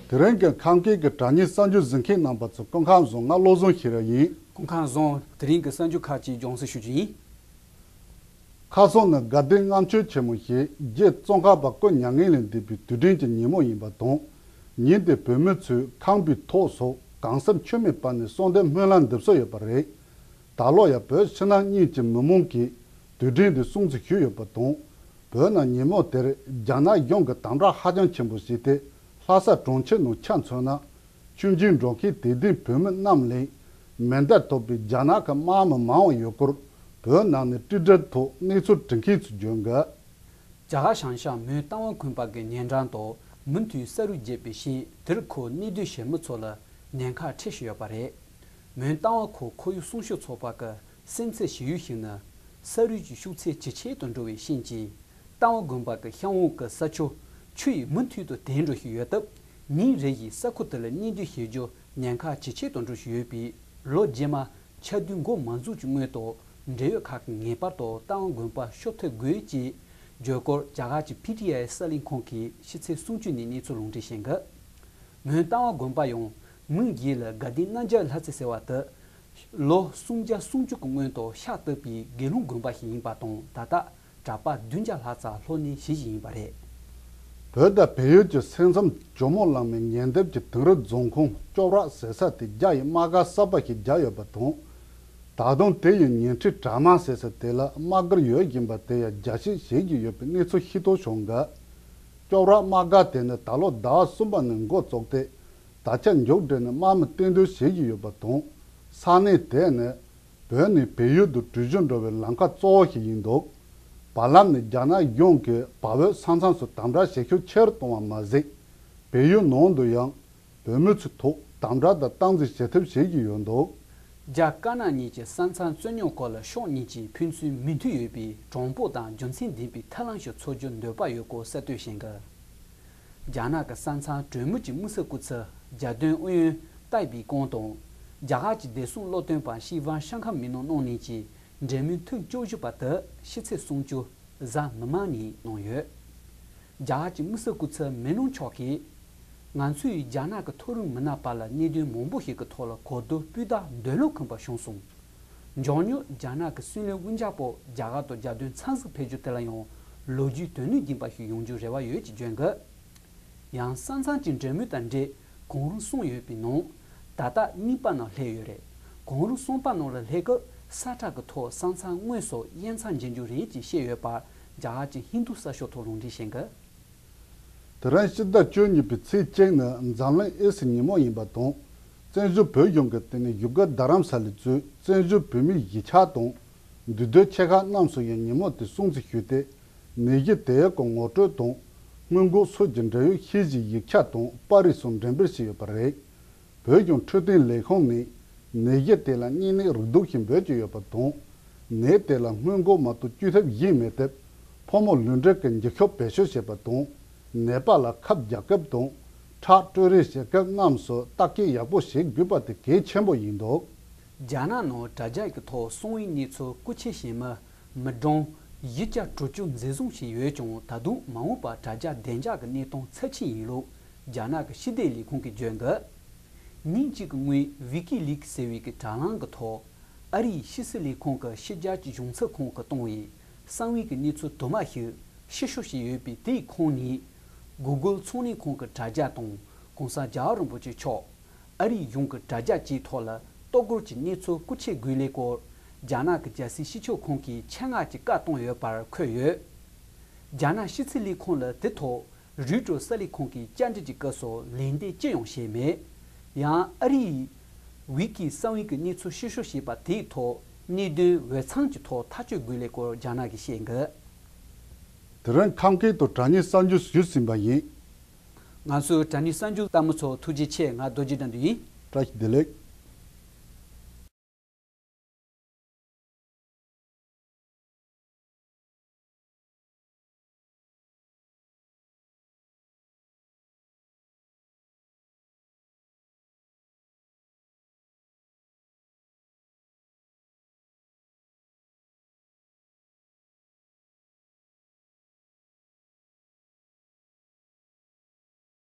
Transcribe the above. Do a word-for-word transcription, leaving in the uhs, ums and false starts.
དེ་རིང་གི་ཁམས་སྐད་ཀྱི་དྲ་བརྙན་གསར་འགྱུར་གཟིགས་མཁན་རྣམ་པ་ཚོ་སྐུ་ཁམས་བཟང་། ང་བློ་བཟང་ཤེས་རབ་ཡིན། སྐུ་ཁམས་བཟང་། དེ་རིང་གི་གསར་འགྱུར་ཁག་ཅིག་སྦྱོང་བརྡར་ཞུ་རྒྱུ་ཡིན། ཁ་སང་ནི་དགའ་ལྡན་ལྔ་མཆོད་ཆེན་མོ་ཞེས་རྗེ་ཙོང་ཁ་པ་སྐུ་མྱ་ངན་ལས་འདས་པའི་དུས་དྲན་གྱི་ཉིན་མོ་ཡིན་པ་དང་། ཉིན་དེར་བོད་མི་ཚོས་ཁང་པའི་ཐོག་སོགས་གང་སེམས་མཆོད་མེ་སྤར་ནས་གསོལ་འདེབས་སྨོན་ལམ་འདེབས་སྲོལ་ཡོད་པ་རེད། ད་ལོ་ཡང་བོད་ཕྱི་ནང་གཉིས་ཀྱི་མི་མང་གིས་དུས་དྲན་དེ་སྲུང་བརྩི་ཞུས་ཡོད་པ་དང་། བོད་ནང་ཉིན་མོ་དེར་རྒྱ་ནག་གཞུང་གིས་དམ་དྲག་ཧ་ཅང་ཆེན་པོ་བྱས་ཏེ། ལྷ་ས་གྲོང་ཁྱེར་ནང་ཆ་མཚོན་ན། ཆོས་བརྒྱུད་འགྲོ་མཁན་དད་ལྡན་བོད་མི་རྣམས་ལས་མེ་མདའ་ཐོགས་པའི་རྒྱ་ནག་གི་དམག་མི་མང་བ་ཡོད་སྐོར་བོད་ནང་ནས་དྲིལ་བསྒྲགས་ཐོག་གནས་ཚུལ་འབྲི་མཁན་ཚོས་བརྗོད་འདུག། རྒྱ་གར་བྱང་ཤར་མོན་རྟ་དབང་དགོན་པ་གི་ཉེ་འགྲམ་དུ་མུ་མཐུད་ས་རུད་རྒྱས་པའི་རྐྱེན། དེར་ཁོར་གནས་སྡོད་བྱེད་མི་ཚོ་ལ་ཉེན་ཁ་འཕྲད་བཞིན་ཡོད་པ་རེད། མོན་རྟ་དབང་ཁོལ་ཁོར་ཡུག་སྲུང་སྐྱོབ་ཚོགས་པ་གི་སེམས་ཚེགས་བྱེད་ཡུལ་ཞིག་ནི། ས་རུད་ཀྱི་ཤུགས་ཚད་ཇེ་ཆེ་དུ་འགྲོ་བའི་རྐྱེན་གྱིས། རྟ་དབང་དགོན་པ་གི་གཤམ་འོག་གི་ས་ཆ་ཆུ་ཡིས་མུ་མཐུད་དུ་དེད་འགྲོ་བཞིན་ཡོད་སྟབས། ཉིན་རེ་བཞིན་ས་ཁུལ་དེ་ལ་གནས་སྡོད་བྱེད་རྒྱུ་ཉེན་ཁ་ཇེ་ཆེ་དུ་འགྲོ་བཞིན་ཡོད་པས། ལོ་རྗེས་མ་ཆར་དུས་འགོ་མ་འཛུགས་ཀྱི་སྔོན་དུ་འབྲེལ་ཡོད་ཁག་གིས་ངེས་པར་དུ་རྟ་དབང་དགོན་པ་ཕྱིར་ཐོན་དགོས་ཅེས་བརྗོད་སྐོར་རྒྱ་གར་གྱི་པི་ཊི་ཨའི་གསར་ལམ་ཁང་གིས་ཕྱི་ཚེས་སུམ་ཅུ་ཉིན་གནས་ཚུལ་ལུང་འདྲེན་བྱས་འདུག། མོན་རྟ་དབང་དགོན་པ་ཡང་མིང་བརྒྱད་ལ་དགའ་ལྡན་རྣམ་རྒྱལ་ལྷ་རྩེ་ཟེར་བ་དེ། ལོ་སུམ་བརྒྱ་སུམ་ཅུ་གི་སྔོན་དུ་ཕྱག་བཏབ་པའི་དགེ་སློང་དགོན་པ་ཞིག་ཡིན་པ་དང་། ད་ལྟ་གྲྭ་པ་བདུན་བརྒྱ་ལྷག་ཙམ་ལྷོ་ནས་བཞུགས་བཞིན་ཡིན་པ་རེད། བོད་དང་བལ་ཡུལ་གྱི་སེམས་ཙམ་ཇོ་མོ་གླང་མའི་ཉེ་འདབས་ཀྱི་དིང་རི་རྫོང་ཁོངས་ལྕོག་ར་ཟེར་ས་དེ་རྒྱ་ཡི་དམག་སྒར་གསར་པ་ཞིག་བརྒྱབ་ཡོད་པ་དང་། ད་དུང་དེ་ཡི་ཉེ་འཁྲིས་གྲ་མ་ཟེར་ས་དེ་ལ་དམག་སྒར་ཡོད་བཞིན་པ་དེ་ཡང་རྒྱ་བཤིག་བྱེད་ཀྱི་ཡོད་པའི་གནས་ཚུལ་ཤེས་རྟོགས་བྱུང་འདུག། ལྕོག་ར་དམག་སྒར་དེ་ནི་ད་ལོ་ཟླ་བ་གསུམ་པ་ནས་འགོ་བཙུགས་ཏེ། ད་ཆ་མཇུག་སྒྲིལ་ནས་དམག་མི་གཏན་སྡོད་བྱེད་ཀྱི་ཡོད་པ་དང་། ས་གནས་དེ་ནི་བོད་ནས་བལ་ཡུལ་དུ་གྲུ་བཞུད་འགྲོ་བའི་ལམ་ཁ་གཙོ་བོ་ཞིག་ཡིན་འདུག། བར་ལམ་ནས་རྒྱ་ནག་གཞུང་གིས་བལ་བོད་ས་མཚམས་སུ་དམ་དྲག་བྱེད་ཤུགས་ཆེ་རུ་གཏོང་བ་མ་ཟད། བལ་ཡུལ་ནང་དུ་ཡང་བོད་མི་ཚོའི་ཐོག་དམ་དྲག་དང་སྟངས་འཛིན་བྱེད་ཐབས་བྱེད་ཀྱི་ཡོད་འདུག། རྒྱ་དཀར་ནག་གཉིས་ཀྱི་ས་མཚམས་རྩོད་རྙོག་སྐོར་ལ་ཕྱོགས་གཉིས་ཀྱི་ཕན་ཚུན་མོས་མཐུན་ཡོད་པའི་དྲང་པོ་དང་རྒྱུ་མཚན་ལྡན་པའི་ཐབས་ལམ་ཞིག་འཚོལ་རྒྱུར་འདོད་པ་ཡོད་སྐོར་གསལ་སྟོན་བྱས་འདུག། རྒྱ་ནག་གི་ས་མཚམས་གྲོས་མོལ་གྱི་དམིགས་བསལ་སྐུ་ཚབ་རྒྱལ་དོན་ཨུ་ཡོན་ཏའེ་པི་ཀོང་དང་། རྒྱ་གར་གྱི་བདེ་སྲུང་སློབ་སྟོན་པ་ཤི་ཝང་ཤང་ཁ་མི་ནང་གནང་མཁན་གྱི་འབྲེལ་མོལ་ཐེངས་བཅུ་བཞི་པ་དེ་ཕྱི་ཚེས་སུམ་ཅུ་གཟའ་མིག་དམར་ཉིན་གནང་ཡོད། རྒྱ་གར་གྱི་དམིགས་བསལ་སྐུ་ཚབ་མེ་ལུང་མཆོག་གིས། ང་ཚོས་རྒྱ་ནག་གི་མཐོ་རིམ་མི་སྣ་བར་ལ་གནད་དོན་མང་པོ་ཞིག་གི་ཐོག་ལ་གོ་བསྡུར་སྤུས་དག་འདོད་བློ་ཁེངས་པ་བྱུང་སོང་། མགྱོགས་མྱུར་རྒྱ་ནག་གི་སྲིད་བློན་ཨུན་ཅག་པོ་རྒྱ་གར་དུ་རྒྱལ་དོན་འཚམས་གཟིགས་ཕེབས་རྒྱུ་དེ་ལ་ཡང་ལོ་རྒྱུས་དོན་སྣོད་ལྡན་པ་ཞིག་ཡོང་རྒྱུར་རེ་བ་ཡོད་ཅེས་བརྗོད་འདུག། ཡང་ས་མཚམས་ཀྱི་འབྲེལ་མོལ་དང་འབྲེལ་གང་རུང་གསུམ་ཡོད་པའི་ནང་། ད་ལྟ་གཉིས་པ་ནང་སླེབས་ཡོད་རེད། གང་རུང་གསུམ་པ་ནང་ལ་སླེབས་སྐབས་ས་ཁྲ་གི་ཐོག་ས་མཚམས་དངོས་སུ་དབྱེ་མཚམས་འབྱེད་རྒྱུ་རེད་ཅེས་བཤད་ཡོད་པར་རྒྱ་གར་གྱི་ཧིན་རྡུ་གསར་ཤོག་ཐོག་ལུང་འདྲེན་བྱས་འདུག། དེ་རིང་ཕྱི་ཟླ་བཅུ་གཉིས་པའི་ཚེས་གཅིག་ནི་འཛམ་གླིང་ཨེ་ཙི་ཉིན་མོ་ཡིན་པ་དང་། བཙན་བྱོལ་བོད་གཞུང་གིས་དེ་ནི་བཞུགས་སྒར་རྡ་རམ་ས་ལའི་གཙོས་བཙན་བྱོལ་བོད་མིའི་གཞིས་ཆགས་དང་འདུས་སྡོད་ཆེ་ཁག་རྣམས་སུ་ཡང་ཉིན་མོ་དེ་སྲུང་བརྩི་ཞུས་ཏེ། ནད་གཞི་དེ་གི་ངོ་སྤྲོད་དང་སྔོན་འགོག་སོགས་ཀྱི་འབྲེལ་ཡོད་ཤེས་བཞིན་ཡིག་ཆ་དང་པར་རིས་སོགས་འགྲེམས་སྤེལ་བྱས་ཡོད་པ་རེད། བོད་ལྗོངས་འཕྲོད་བསྟེན་ལས་ཁུངས་ནས་ནད་གཞི་དེ་ལ་གཉན་ནད་རེག་དུག་ཞེས་འབོད་ཀྱི་ཡོད་པ་དང་། ནད་དེ་ལ་སྔོན་འགོག་མ་གཏོགས་བཅོས་ཐབས་གཞན་མེད་སྟབས། ཕོ་མོ་ལུས་འབྲེལ་གྱི་འགྱིག་ཤོག་བེད་སྤྱོད་བྱེད་པ་དང་། ནད་པ་ལ་ཁབ་རྒྱག་སྐབས་དང་། ཁྲག་སྤྲོད་རེས་བྱེད་སྐབས་རྣམས་སུ་བརྟག་དཔྱད་ཡག་པོ་བྱེད་དགོས་པ་དེ་གལ་ཆེན་པོ་ཡིན་འདུག། རྒྱ་ནག་ནང་དྲ་རྒྱ་གི་ཐོག་གསང་བའི་གནས་ཚུལ་རྐུ་འཁྱེར་བྱེད་མི་མི་གྲངས་བཞི་བརྒྱ་དྲུག་ཅུ་འཛིན་བཟུང་བྱས་ཡོད་ཀྱང་། ད་དུང་མ་འོངས་པར་དྲ་རྒྱ་བདེ་འཇགས་ཀྱི་གནས་སྟངས་ཚབས་ཆེན་ཡིན་ལུགས་རྒྱ་ནག་གི་ཕྱི་བདེ་ལས་ཁུངས་ཀྱིས་བརྗོད་འདུག། ཉིན་གཅིག་གི་སྔོན་ཝི་ཀི་ལིག་ཟེར་བའི་གི་དྲ་ལམ་གྱི་ཐོག་ཨ་རིའི་ཕྱི་སྲིད་ལས་ཁུངས་ཀྱི་ཕྱི་རྒྱལ་གྱི་གཞུང་ཚབ་ཁང་གིས་བཏང་བའི་གསང་བའི་གི་གནས་ཚུལ་དུ་མ་ཞིག་ཕྱིར་བཤུ་བྱས་ཡོད་པས། དེའི་ཁོངས་ནས་གུ་གུལ་ཚོང་ལས་ཁང་གི་དྲ་རྒྱ་དང་གོང་ས་རྒྱལ་བ་རིན་པོ་ཆེ་མཆོག་ཨ་རིའི་གཞུང་གི་དྲ་རྒྱ་བཅས་ཐོག་ལ་གཏོར་རྒོལ་གྱི་གནས་ཚུལ་རྐུ་འཁྱེར་དགོས་ལས་སྐོར་རྒྱ་ནག་གི་རྒྱལ་སྲིད་སྤྱི་ཁྱབ་ཁང་གིས་ཆེད་མངགས་ཀྱིས་བཀའ་བཏང་ཡོད་པར་འཁོད་ཡོད། རྒྱ་ནག་ཕྱི་སྲིད་ལས་ཁུངས་ལ་དེ་ཐོག་རོའི་ཊར་གསར་ལས་ཁང་གིས་བཅར་འདྲི་གྱི་སྐབས་སུ་ལན་འདེབས་ཅི་ཡང་བྱས་མེད། ཡང་ཨ་རིའི་ཝི་ཀི་གསང་བའི་གི་གནས་ཚུལ་ཕྱིར་བཤུ་བྱས་པ་དེའི་ཐོག་གནད་དོན་འོས་འཚམ་གྱི་ཐོག་ཐག་གཅོད་དགོས་ལས་སྐོར་རྒྱ་ནག་གིས་བཤད་འདུག། དེ་རིང་ཁམས་སྐད་དུ་དྲ་བརྙན་གསར་འགྱུར་ཞུས་ཟིན་པ་ཡིན། ང་ཚོའི་དྲ་བརྙན་གསར་འགྱུར་ལྟ་མི་ཚོ་ཐུགས་རྗེ་ཆེ། ང་རྡོ་རྗེ་དགྲ་འདུལ་ཡིན། བཀྲ་ཤིས་བདེ་ལེགས།